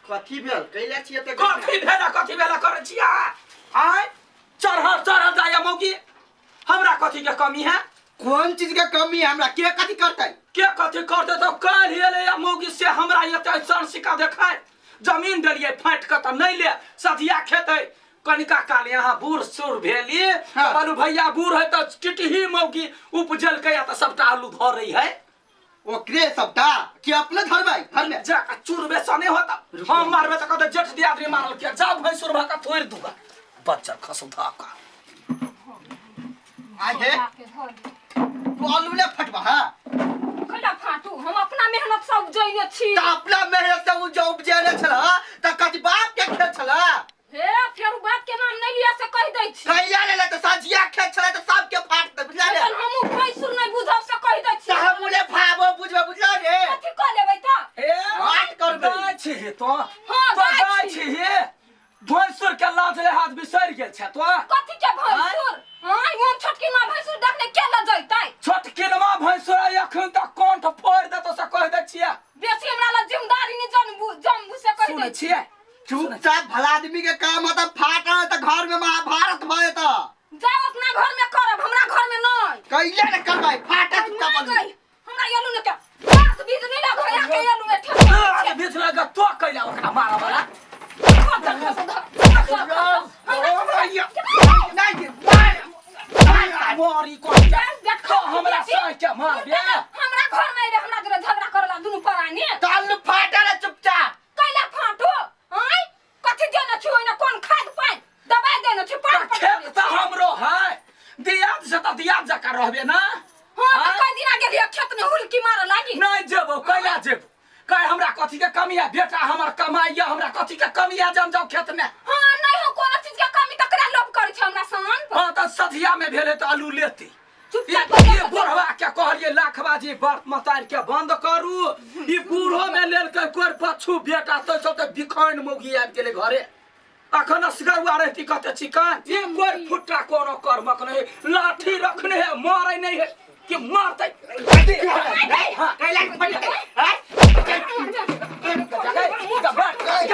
कथी भेल कैला छियै तऽ कथी भेला कथी भेला करै छियै आय चढ़ल चढ़ल जाय मौगी हमरा कथी के कमी है कोन चीज के कमी है हमरा के कथी करतै के कथी करते तो काल्हि एलै आ मौगी से हमरा एते ऐसन सिक्का देखाय जमीन देलियै फाटि कऽ तऽ नहि ले सधिया खेतै कनिका काल यहाँ बूढ़ सूढ़ भेली हाँ। बोलू भैया बूढ़ है तऽ टिटही मौगी उपजलकै आ तऽ सबटा आलू धरै है ओकरे सबटा कि अपने धरबै घर में जा चूरबे से नहीं होता हम मारबे तऽ कहते जेठ दियादनी मारल किया जाओ भैंसुर भऽ कऽ थोड़ि दूगा बच्चा खसु धक्का आइ हे तू आलू ने फटबा हा कैला फाटू हम अपना मेहनत से उपजैने छी त अपना मेहनत से उ जो उपजेने छल त कथी बाप के खेत छल हे फेर बाप के नाम नहीं लिया से कह दै छी कैला ले त सझिया खेत छल त सबके फाट दे बुझला रे लेकिन हमहूँ भैंसुर नहीं बुझब से कह दै छी त हम ले फाबो बुझबे बुझला रे कथी कह लेबै तऽ हे बात करबै। दाइ छी हे तो हाँ, तो दाइ दाइ छी। छी हे भैंसुर के लाज लिहाज बिसरि गेल छै तो कथी के भैंसुर हाँ हम छोटकी माँ भैंसुर देखने के ल जैतै छोटकिनमा भैंसुर आइ एखन तक कंठ फोड़ि देतो से कहि दै छियै बेसी हमरा लग जिम्मेदारी नहीं जानबू जानबू से कह सुनै दै छियै चुपचाप भला आदमी के काम होता फाटल त घर में महाभारत भए त जाओ अपना घर में करब हमरा घर में नहीं कैले ने करबै फाटल चुपचाप नहीं आलू। गई हमरा यलू ने के बात बीज नहीं लग होया के यलू में ठेक बीच लगा तो कैला ओकरा मारा वाला नहीं मार मार मारी को तो हमरा सह के मार बे हमरा घर में रे हमरा जरे झगड़ा करला दुनू परानी त आलू फाटल है चुपचाप कैला फाटो आय कथी देने छी ओइने कोन खाद पानि दवाई देने छी पानि खेत तऽ हमरो है दियाद से तऽ दियाद जकाँ रहबे ना हां तऽ आँय? कई दिना गेलियै खेत में हुलकी मारऽ लागी नहीं जेबो कैला जेबो कह हमरा कथी के कमी है बेटा हमर कमाई है हमरा कथी के कमी है जे हम जाउ खेत में हां नहीं हो कोनो चीज के कमी तकरा लोभ करै छै हमरा सान हाँ तऽ सधिया में भेले तऽ आलू लेती चुपचाप ये बुढ़वा के कहलिए लाखबाजी बर्त मतार के बंद करू ई बूढ़ो में लेलकै कोर पछू बेटा तो सब तऽ बिखैन मौगी आबि गेलै घरे अखन असगरुआ रहती कते चिकन ये कोर फुट्टा कोनो कर्मक नहीं लाठी रखने है मारे नहीं है कि मारते हाँ, कैला के फटतै हैं?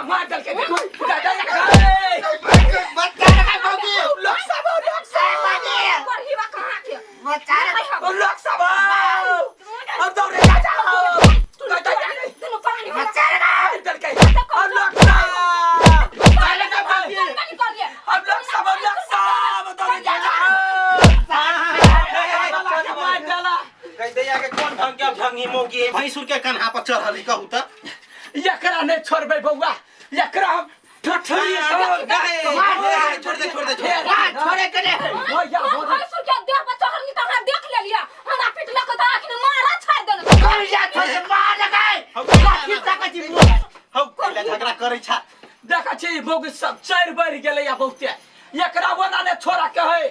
मार देलकै जा, जा, जा, ए, बच्चा रे बाबू लोक सब लोक सब पढ़ीवा कहाँ के बच्चा रे लोक सब अब दौड़े जा जाओ दुनू प्राणी बच्चा रे मार देलकै अब लोक सब कैला के बाबू अब लोक सब अब लोक सब दौड़े जा जाओ मार देला कह दैया के कोन ढंग के ढंगी मौगी है भैंसुर के कन्हा पर चढ़ल है कहू त एकरा नहीं छोड़बै बौआ एकरा हम ठठरी छोड़ दे छोड़ दे छोड़ दे हां छोड़े के नहीं भैया भैंसुर के देह पर चढ़ल त अहाँ देख लेलियै हमरा पिटलक तऽ आँखि में मारा छाड़ि देलक कैला छोड़ के मार लगाए कथी ताकै छी मुँह हौ कैला झगड़ा करै छा देखै छी मौगी सब चढ़ि बढ़ि गेलै या बहुते एकरा ओना नहि छोड़ा के है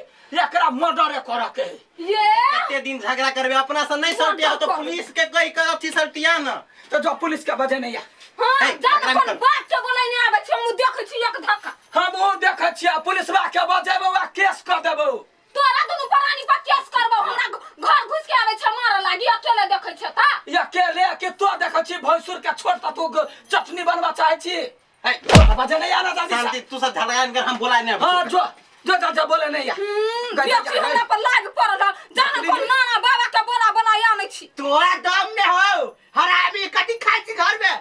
एकरा मर्डरे करऽ के है ये कते दिन झगड़ा करबे अपना से नहीं सल्टिया तो पुलिस के कह के अथी सल्टिया ना तो जो पुलिस के बजे नहीं या हां हे, जान झगड़ा कोन कर। बात के बोलै नहीं आबै छै हम देखै छी एक धक्का हम ओ देखै छियै पुलिसवा के बजेबौ आ केस कऽ देबौ तोरा दुनू प्राणी पर केस करबौ हमरा घर घुस के आबै छै मारऽ लागी अकेले देखै छै ता अकेले के तो देखै छी भैंसुर के छोड़ त तू चटनी बनवा चाहै छी हे बजे नहीं आना जल्दी शांति तू सब झगड़ा कर हम बोला नहीं हाँ जो जो जो जो बोले नहीं या बेसी हमरा पर लाग पड़ल ह जान कोन नाना बाबा के बोला बोला आनै छी तोरा दम ने हो हरामी कथी खाइ छी घर में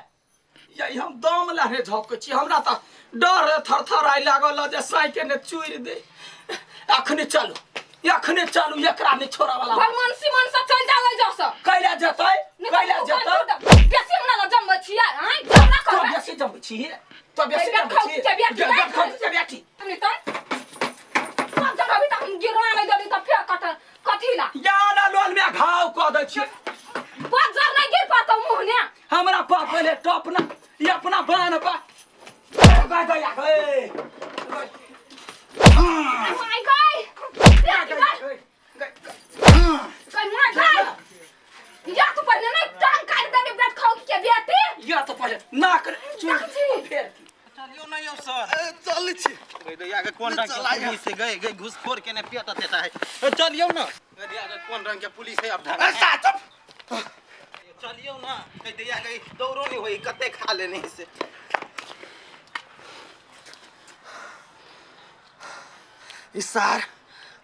यही हम दम लहरे झोंकै छी हमरा तऽ डर थर थर आइ लागल जे साइके ने चुरि दे अखने चलू अखने चलू एकरा नहि छोड़ऽ वाला भगवान सीमन से चल जाओ एजो से कैला जेतै कैला जेतै बेसी हमरा लग जमबै छियै आँय झगड़ा तो करबै बेसी जमबै छी तो बेसी बेटी जमबै छी खाउ, बेटी, बेटी खाउ, बेटी तनी तन सब जगह भी तऽ हम गिरवा नहि देली तऽ फेर कट कथी ला या ना लोल में घाव कऽ दै छियै बज्जर नहि गिर पातौ मुँह ने हमरा पास पहिले टप ना ये अपना बान पा गए गए गए माय गई गई माय गई या तू पहिले नहि टांग काटि देली बेट खाउ के बेटी या तो पहिले नाक चूर फेर चलियो ना यौ सर चल छी गई दैया के कोन रंग के चलाइए। पुलिस है गई गई घुसखोर के ने पेट देता है ए, चलियो ना गई दैया के कोन रंग के पुलिस है अब ए, साचप चलियो ना गई दैया के दौड़ो नहीं होई कते खा लेने से ई सार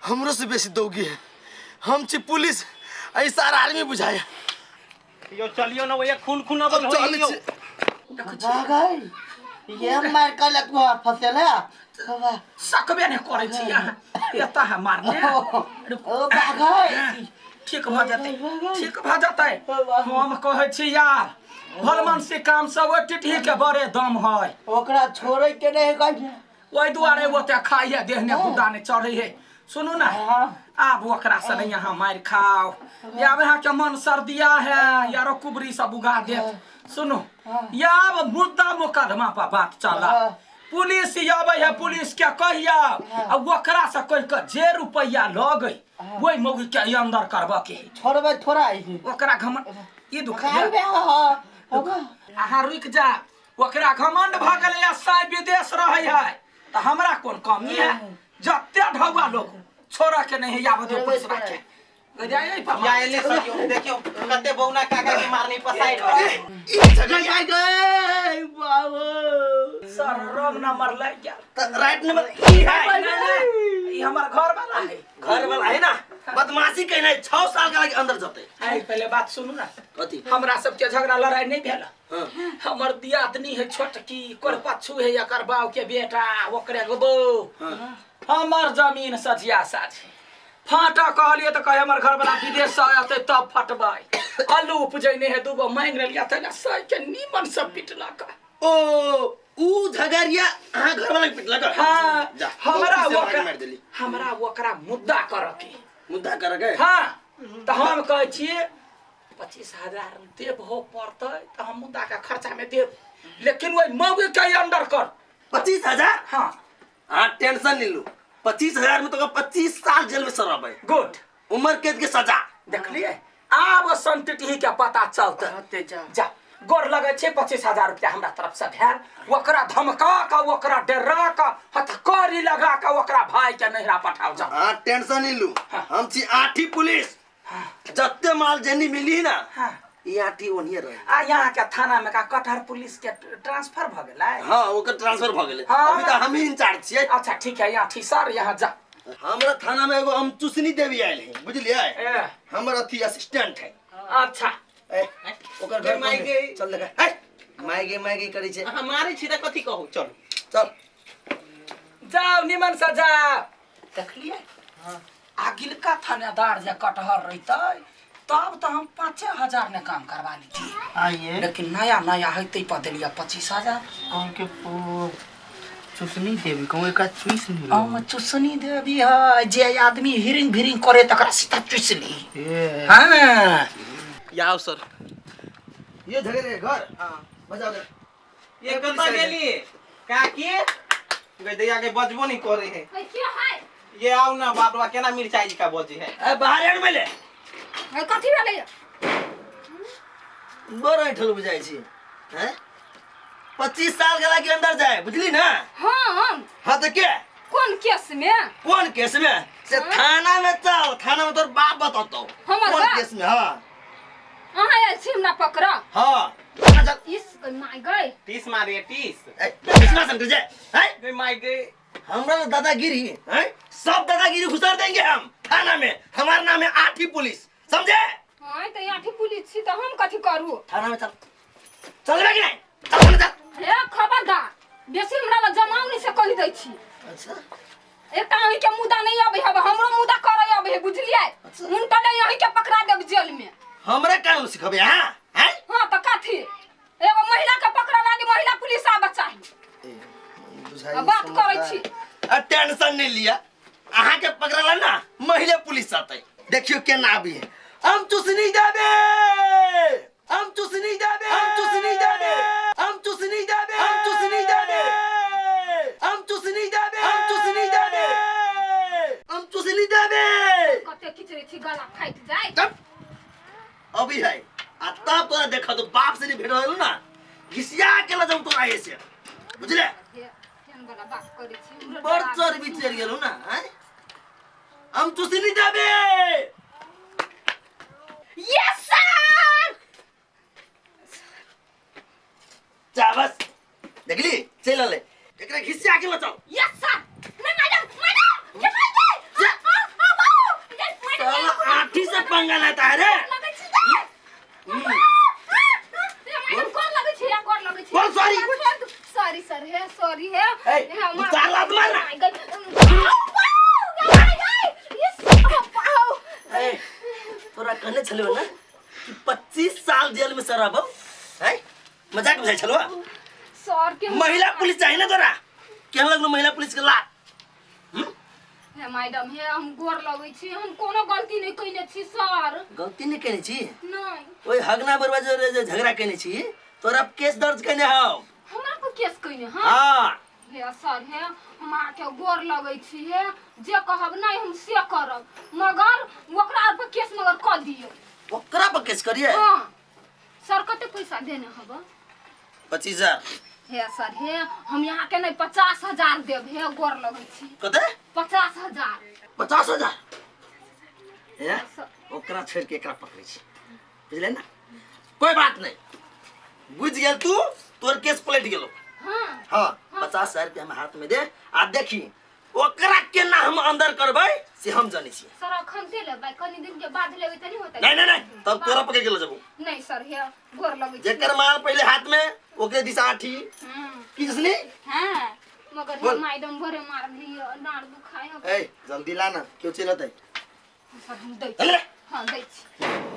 हमरो से बेसी दौगी है। हम छी पुलिस आ ई सार आर्मी बुझाय। यो चलियो ना भैया, खून खून अब चल हो। छी। भागै ये मार कलक वहाँ फसेल है। सकबे नहि करै छी अहाँ एतऽ है मारने। ओ भागै। ठीक भऽ जेतै, ठीक भऽ जेतै। हम कहै छी यार, भलमन से काम सब ओहि टिटही के बड़े दम है। ओकरा छोड़ै के नहीं कहिए। ओहि दुआरे ओते खाइ है, देह ने गुद्दा ने चढ़ै है। सुनू ना, आब ओकरा से नहीं अहाँ मारि खाओ। आब अहाँके मन सर्दिया है यारो, कुबरी सब उगा देत। सुनू, आब मुद्दा मोकदमा पर बात चला। पुलिस आबै है, पुलिस के कहिया आ ओकरा से कहि के जे रुपैआ लगै ओहि मौगी के अंदर करबऽ के है। छोड़बै थोड़ा ही। ओकरा घमंड ई दुखाइया। खाइबे। हाँ। अहाँ रुकि जा। ओकरा घमंड भऽ गेलै आ साइ विदेश रहै है तऽ हमरा कोन कमी है? जते ढौआ लोग छोड़ऽ के नहीं है। आबऽ दियौ पुलिस के। या एले सर, यो देखियो कते बौना काका के मारने पसाइड। गए गए बाबू। सर, रंग नंबर लागि गेल। त राइट नंबर ई है। नहीं, नहीं, ई हमर घर वाला है। घर वाला है ना, बदमाशी कहना 6 साल के लागी अंदर जते। है, पहले बात सुनू ना। कथी? हमरा सबके झगड़ा लड़ाई नहीं भेल। हाँ। हमर दियादनी है छोटकी, कोर पाछू है एकर बाप के बेटा, ओकरे गो हाँ। हमर जमीन सझिया साझी फाटा कहलिए तऽ कहे हमर घर वाला विदेश से अयतै तब फटबै। आलू उपजैने है, दूगो मांगि लेलियै तै ला सही के नीमन से पिटलक। ओ ऊ झगड़िया अहाँ घर वाला के पिटलक? हाँ। जा, हमरा बहुत ओकरा मारि देली। हमरा ओकरा मुद्दा करऽ के। मुद्दा कर के? हाँ, तऽ हम कहै छियै 25,000 देबहो पड़तै तऽ हम मुद्दा के खर्चा में देब, लेकिन ओहि मौगी के अंदर कर। 25,000? हाँ। हाँ, टेंशन नहीं लू। 25,000 में तो 25 साल जेल में सड़बै। गुड। उम्र कैद के सजा। देखलिए, आब संटिटही के पता चलतै। जा, गोर लगै छै। 25,000 रुपया हमरा तरफ से भेल। ओकरा धमका के, ओकरा डरा के, हथकड़ी लगा के ओकरा भाई के नैहरा पठाओ जाओ। हाँ, टेंशन नहीं लू। हाँ। हम छी आठी पुलिस। जत्ते माल जेनी मिली ना, हाँ। ई आठी ओनिये रहे। आ यहाँ के थाना में का कटहर पुलिस के ट्रांसफर भ गेलै? हाँ, ओकर ट्रांसफर भ गेलै। हाँ। अभी तऽ हम ही इंचार्ज छियै। अच्छा ठीक है, यहाँ ठीक सर, यहाँ जा। हमरा थाना में एगो हम चुसनी देवी आयल है, बुझलियै? ए। हमर अथी असिस्टेंट है। अच्छा। ए, ओकर घर माय कोन गे। है? चल देखा। ए, माय गे माय गे करै छै। अहाँ मारै छी तऽ कथी कहू, चलू। चल। जाओ, निमन से जाओ। देखलिए, आगिलका थानेदार जे कटहर रहितै तब तऽ हम 5,000 ने काम करवा लीतियै। आइए। लेकिन नया नया है तै पर देलियै 25,000। कौन के चुसनी देवी कहूँ एकरा चुस नहीं। हम चुसनी देवी है, जे आदमी हिरिंग भिरिंग करे तकरा सीधा चुस ली। ए। हाँ। याओ सर। ये झगड़े के घर। हाँ। बजाओ जरा। ये कतऽ गेली काकी? गई दैया के बजबो नहीं करे है। है के है? ये आओ ना, बाप रे, केना मिरचाई जी का बजे है। ए, बाहर आन मैले। है कथी भेलै? बड़ ऐठल बुझाइ छी हैं। 25 साल के लागी अंदर जाए, बुझली ना? हाँ हम। हाँ तऽ के? कोन केस में? कोन केस में से थाना में चल, थाना में तोर बाप बतौतौ। हमर कोन बाप? केस में। हाँ। अहाँ आयल छी हमरा पकड़? हाँ, थाना चल। इस माय गई। टीस मारे टीस। ए, कृष्णा शंकर जय हैं। गई माय गई। हमरा तो दादागिरी हैं, सब दादागिरी घुसा देंगे हम थाना में। हमारा नाम है आठी पुलिस, समझे? हाँ तऽ आठी पुलिस छी तऽ हम कथी करू? थाना में चल। चल कि नहीं? चल, थाना चल। हे खबरदार, बेसी हमरा लग जमाउ नहीं से कहि दै छी। अच्छा। एकटा अहीं के मुदा नहीं अबै हब, हमरो मुदा करे अबै है, बुझलियै? अच्छा। हुनका ले अहीं के पकड़ा देब जेल में। हमरा कानून सिखबे? हाँ हैं? हाँ तऽ कथी, एगो महिला के पकड़ा लागी महिला पुलिस आबऽ चाही। बुझाइ आ बात करै छी। आ टेंशन नहीं लिया, अहाँ के पकड़ला ना महिला पुलिस आते। देखियो केना आबी है। हम चुसनी जाबे, हम चुसनी जाबे, हम चुसनी जाबे, हम चुसनी जाबे, हम चुसनी जाबे, हम चुसनी जाबे, हम चुसनी जाबे, हम चुसनी जाबे। कते खिचड़ी छी, गला फाटि जाय। चुप। अभी है आ तब तोरा देखा तो बाप से नहीं भेट होलो ना, घिसिया के ल जाऊं तोरा ऐसे, बुझले? हे, केहन वाला बात करै छी, हमरो बड़ डरा। चर्बी चढ़ गेलो ना हैं? हम चुसनी जाबे। Yes sir. जा बस, देखली चल ले, एकरा घिसिया के ल जाओ। Yes sir. नहीं मैडम, मैडम, सर हे सॉरी हे। ए, हे, दू चार लात मार ना। ना। ए, तोरा कहने छलियो ना कि 25 साल जेल में सड़ब हैं, मजाक बुझाइ छलो? सर के महिला पुलिस चाहिए ना तोरा? केहन लगलो महिला पुलिस के लात? हे मैडम हे, हम गोर लगै छी, हम कोनो गलती नहि कयने छी सर। गलती नहीं केने छी? नहि। ओहि हगना बरुआ जो जे झगड़ा केने छी, तोरा केस दर्ज केने हौ। हमरा पर केस कयने? हाँ। हाँ। हे सर हे, हम अहाँके गोर लगै छी हे, जे कहब नहि हम से करब, मगर ओकरा आर पर केस मगर कऽ दियौ। ओकरा पर केस करिए? हाँ सर, कते पैसा देने हब? 25,000। हे सर हे, हम यहाँ के नहीं 50,000 देब हे, गोर लगै छी। कते? 50,000। 50,000? हे, ओकरा छोड़ के एकरा पकड़ै छी, बुझले ना? कोई बात नहीं, बुझ गेल तू, तोर केस पलट गेलो। हाँ। हाँ, 50,000 रुपया हम हाथ में दे आ देखी ओकरा केना हम अंदर करबै से हम जानै छी। सर, अखन दे लेबै, कनी दिन के बाद लेबै तऽ नहीं होतै? नहीं नहीं नहीं, तब तोरा पकड़ के ले जबो। नहीं सर हे, गोर लगै छी। जेकर माल पहले हाथ में ओकरे दिशा आठी। की जसनी? हाँ, मगर हे बोल। मैडम भरे मार लियो, नार दुखाय है। ए, जल्दी ला ना, क्यों चलत है? सर, हम दै चल रे। छी। हाँ, दै छी।